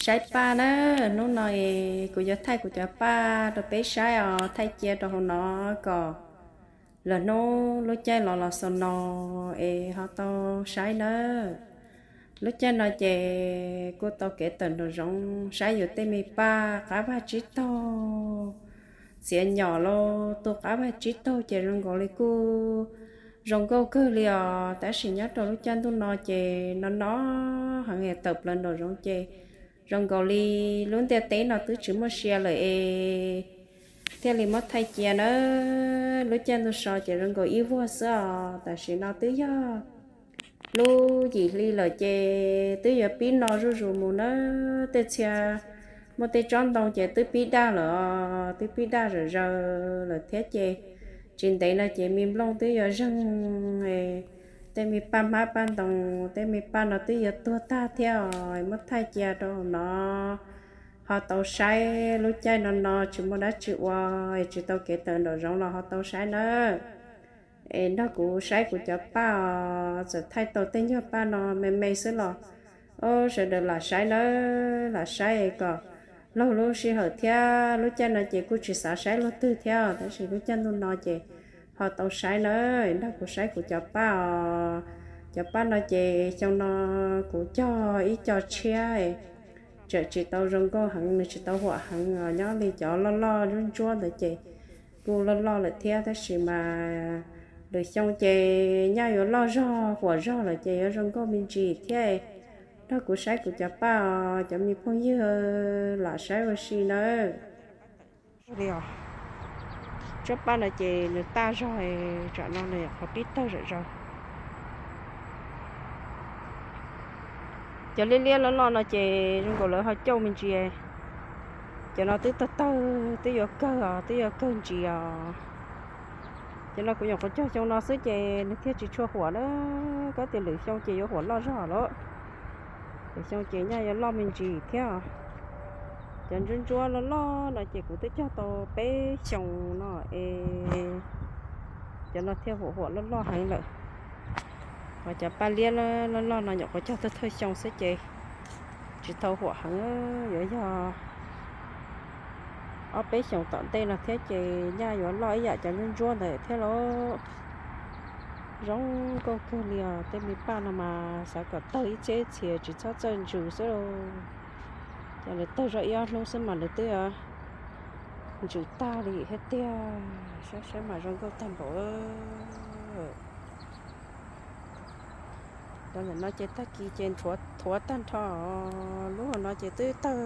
Saib paj na, hnub no es kuv yuav thaij kuv cov paj rau peb saib os, thaij cia rau hauv no kom lwm hnub lub caij los los xaus no es ho tau saib nawb. Lub caij no ces kuj tau kev tawm nraum zoov saib yus tej me paj qab vag tsib taug, txiav nyom los tu qab vag tsib taug ces zoo nkaus li kuj zoo nkauj kawg li os. Tab sis nyob rau lub caij ntuj no ces no no heev es tawm plaws nraum zoov ces zoo nkaus li lub ntiaj teb no twb tsis muaj sia lawm es thiaj li muab thaij cia nawb. Lub caij ntuj so ces zoo nkaus ib vuag xwb os, tam sim no twb yog lub yim hli lawm ces twb yuav pib no zuj zus mus nawb. Tej txhia muaj tej tsob ntoo ces twb pib daj lawm os, twb pib daj zawm zaws lawm thiab ces tsis ntev no ces me nplooj twb yuav zeeg, tej me paj hmab paj ntoos tej me paj no twb yuav tuag tag thiab os. Muab thaij cia rau no ho tau saib. Lub caij no no tsis muaj dab tsi ua, tsis tau kev tawm nraum zoov los ho tau saib nawb. Es nrog kuv saib kuv cov paj os, txawm thaij tau tej nyuag paj no me me xwb los, o, sawv daws lam saib nawb, lam saib kom laug lub sij hawm thiab. Lub caij no ces kuj tsis xav saib luag twg thiab, tab sis lub caij ntuj no ces ho tau saib nawb. Nrog kuv saib kuv cov paj os. Cov paj no ces xyoo no kuv cog ib co tshiab, tseem tsis tau zoo nkauj heev, nws tsis tau huam heev os. Nyob li cov loj loj ntsuab ntsuab ntawd ces kuj loj loj lawm thiab, tab sis mas lwm xyoo ces nyaj yuav loj zog huam zog lawm ces yuav zoo nkauj me ntsis thiab. Nrog kuv saib kuv cov paj os cov me phooj ywg, lam saib ua si nawb. Tsob paj no ces nws tag zog, tsam no nws qhov pib tawg zom zaws. Cov liab liab loj loj no ces zoo nkaus lawv ho cauj me ntsis. Cov no twb tawg tawg, twb yuav kawg os, twb yuav kawg ntsis os. Cov no kuv nyuam qhuav cog xyoo no xwb ces nws thiaj tsis tshua huam na. Koj tias lwm xyoo ces yuav huam loj zog lawm. Lwm xyoo ces nyaj yuav loj me ntsis thiab. Cov ntsuab ntsuab loj loj no ces kuv twb cog tau peb xyoos no es cov no thiaj huam huam loj loj heev lawm. Ho cov paj liab loj loj no nyuam qhuav cog thawj thawj xyoo xwb ces tsis tau huam heev, yuav yog ob peb xyoos tom ntej no thiab ces nyaj yuav loj ib yam cov ntsuab ntsuab ntawd thiab lauj. Zoo nkauj kawg li os, tej me paj no mas xav kom tawg ib txhiab ib txhia tsis txhob txawj ntsws xwb lauj. Ces lawv tawg zoj ib ob hnub xwb mas lawv twb ntsws tag li thiab tiag. Saib saib mas zoo nkauj tag npaum. Cov ntawm no ces tag kis ces nthuav tag nrho. Lub hauv no ces twb tawg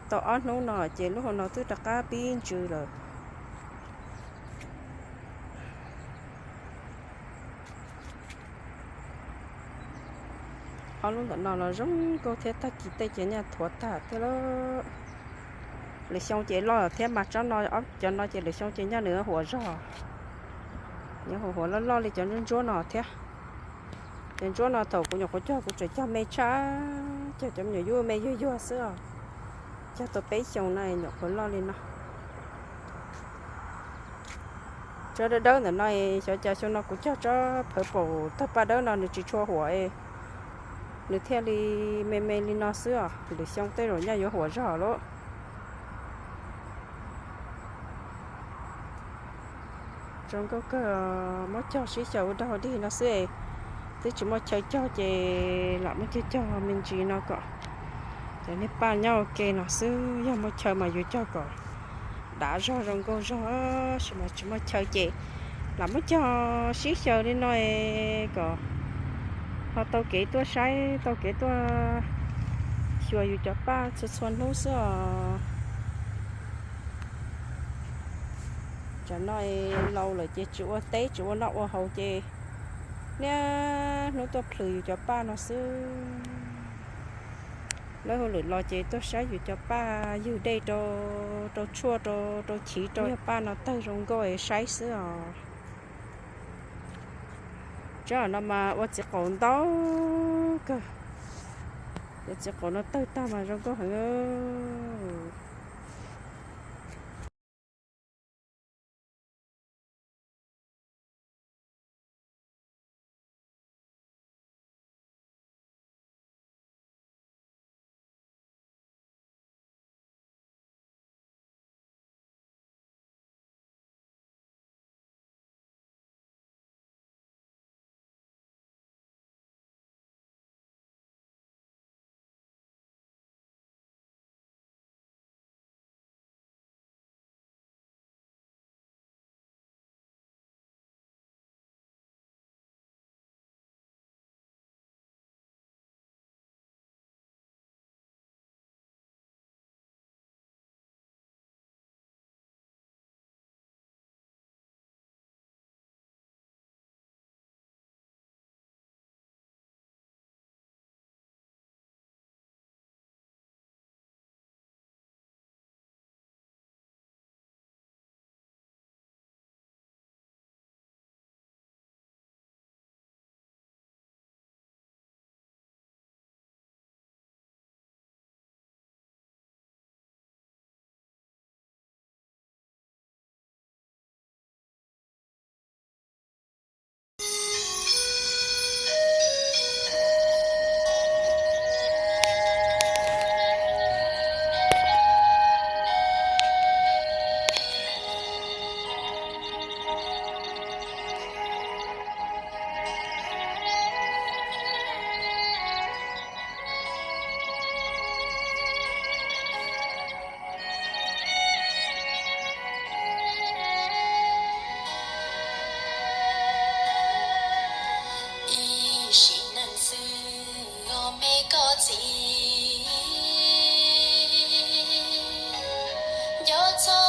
tau ob hnub no ces lub hauv no twb rov qab pib ntsws lawm. Ob lub ntawm no los zoo nkauj thiab, tag kis tej ces nyaj nthuav tag thiab lauj. Lwm xyoo ces loj thiab mas tsob no, cov no ces lwm xyoo ces nyaj nws huam zog, nws huam huam loj loj li cov ntsuab ntsuab no thiab. Cov ntsuab no thaum kuv nyuam qhuav cog kuv tseem cog me tshaj, cog cov me nyuam yub me yuag yuag xwb os. Cog tau peb xyoos no nyuam qhuav loj li no. Tsob dawb dawb ntawm no, xyov cas xyoo no kuv cog tsob purple tawg paj dawb no nws tsis tshua huam, nws thiaj li me me li no xwb os. Lwm xyoo tej zaum nyaj yuav huam zog lauj. Zoo nkauj kawg, muab cog sib xyaw ua dog dig no xwb. Twb tsis muaj chaw cog ces lam muab cog cog me ntsis no kom cov niag paj nyob ua ke no xwb. Yog muaj chaw mas yus cog kom dav zog zoo nkauj zog, tab sis mas tsis muaj chaw ces lam muab cog sib xyaw li no kom ho tau kev tuaj saib, tau kev tuaj xyuas yus cov paj txhua txhua hnub xwb os. Tsam no laus lawm ces tsis ua teb tsis ua noj ua haus ces niaj hnub tuaj plhws yus cov paj no xwb. Lawv hauj lwm los ces tuaj saib yus cog paj, ywg dej rau, rau tshuaj rau, rau chiv rau, yog paj no tawg zoo nkauj es saib xwb os. Tsob no mas ua txiv qaum ntau kawg, cov txiv qaum no tawg tag mas zoo nkauj heev. Yuav txog